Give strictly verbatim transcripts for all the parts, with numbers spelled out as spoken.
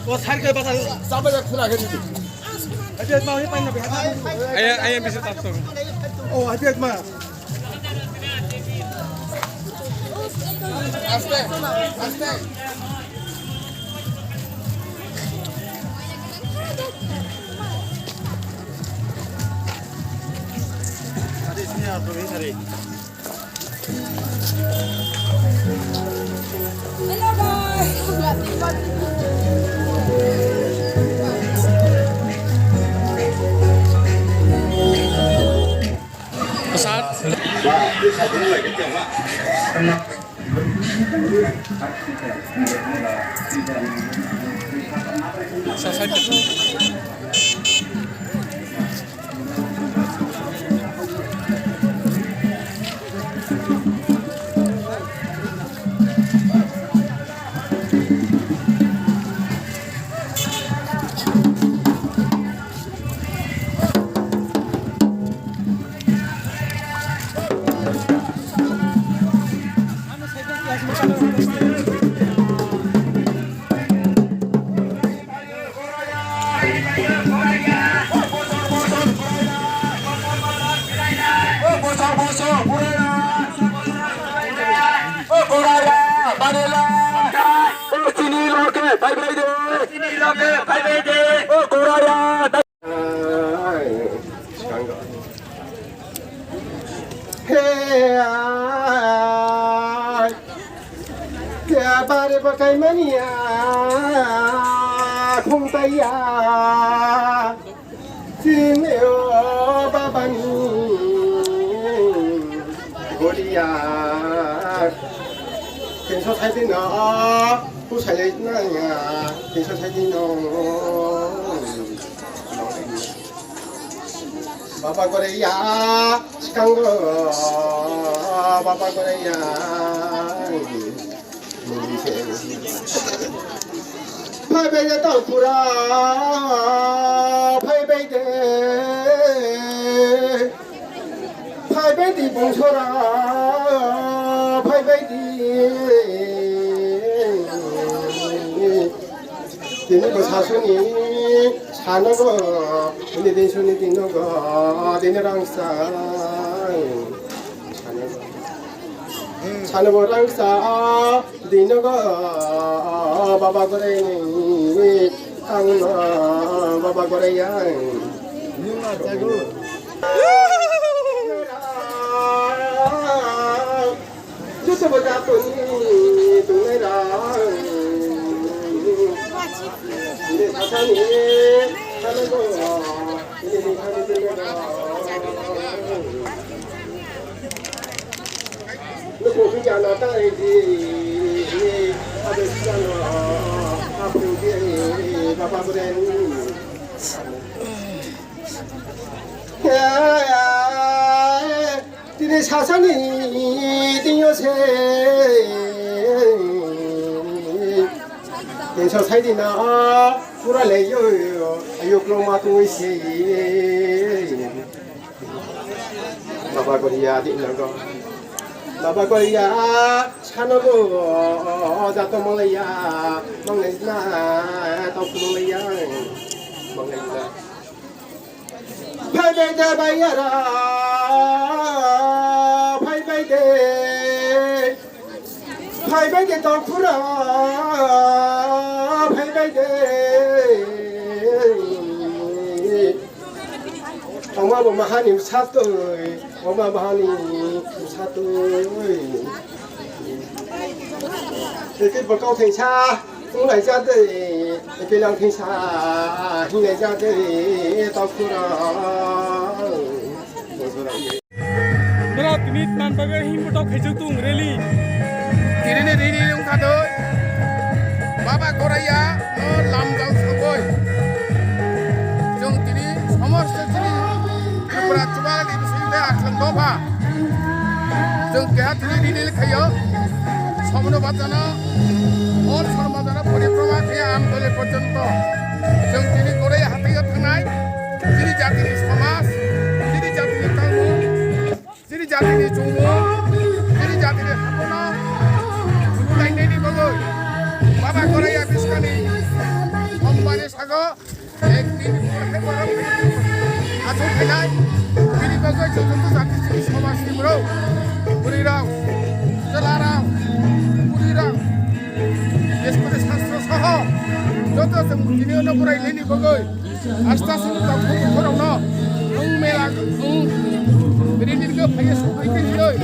O side ke bata. Sabe khula ke didi. Aya, aya, bisi tak tok. O, aya ma. Aste, aste. Hello guys. He ai, kebare bakai mania khumtaiya, sini o babani goliya, kinso saidino, kusai nanya, kinso saidino. Baba Goraiya, sikango, Baba Goraiya. Phaibai de Tampura, phaibai de. Phaibai di bungsora, phaibai di. Tini bwsasuni sanogo, tini dinsuni tinogo, tini rangsa. Sanogo rangsa, dinogo, Baba Goraini, ang Baba Goraiya. Jotobo jatoni tongnai rang. Nini sakani, nini sakani tongnai rang. Nukung khe jana ta di, abo jana, abo di, Baba Goraini. Tini sasani tini se. Tini sasai dina pura le yo yo ayo kloma tu se. Baba Goria di nago. Baba Goria sanogo jato molaya mangai na tau molaya mangai na. Phaibai de bayara, phaibai de, phaibai de tongphura, phaibai de. Tongma bo mahani satoi, oma mahani satoi. Eke bokau thengsa. Wnglaijak de, ekelang thengsa hinglaijak de, tongphura. Bro, tini tman bagwi himbo tok khaijak tung rally. Tini ni rally wngkha de, Baba Goraiya no lamjang sogoi. Chwng tini somosto chini Tripura chuba ni bisingtwi akhlang dopha. Chwng keha tini rally khaio, somno bachana, all somno bachana porikroma khaio Amdoli porjonto. Chwng tini Goraiya hathai o thangnai, chini jatini somaj, chini jatini tangmung, chini jatini chumung, chini jatini hakono phululainani bagwi Baba Goraiya bwskangni Ek din borok aswk khainai, bini bagwi joto jati chini somaj ni borok, bwrwi rok, chwla rok, bwrwi rok, Eskori sastro soho joto chwng tini ono borai nini bagwi asta sini tongthok borokno nwng mela nwng rinirgo phaiya sokhaitwi hioi,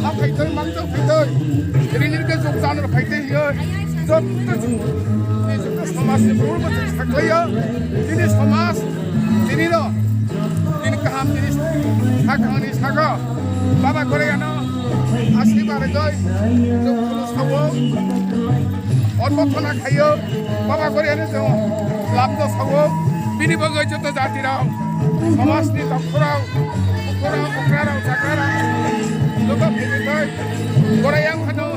ha phaitwi mangtwi phaitwi rinirgo jokjanor phaitwi hioi. Joto chini joto somaj ni borok bo chwng saklaio, chini somaj, chini no, chini kaham, chini sakang ni saka, Baba Gorayano asli baragoi, chwng khulu sawo, orbo khona khaio, Baba Gorayano chwng lamdo sawo, bini bagwi joto jati rok, somaj ni doktorok, bukurok, bukrarok, chakrarok, joto philitoi, Gorayang phano,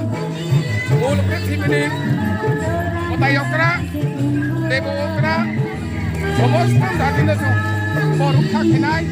Bul prithibini mwtai okra, debo okra, somosto jatino chwng bo rwkha khinai.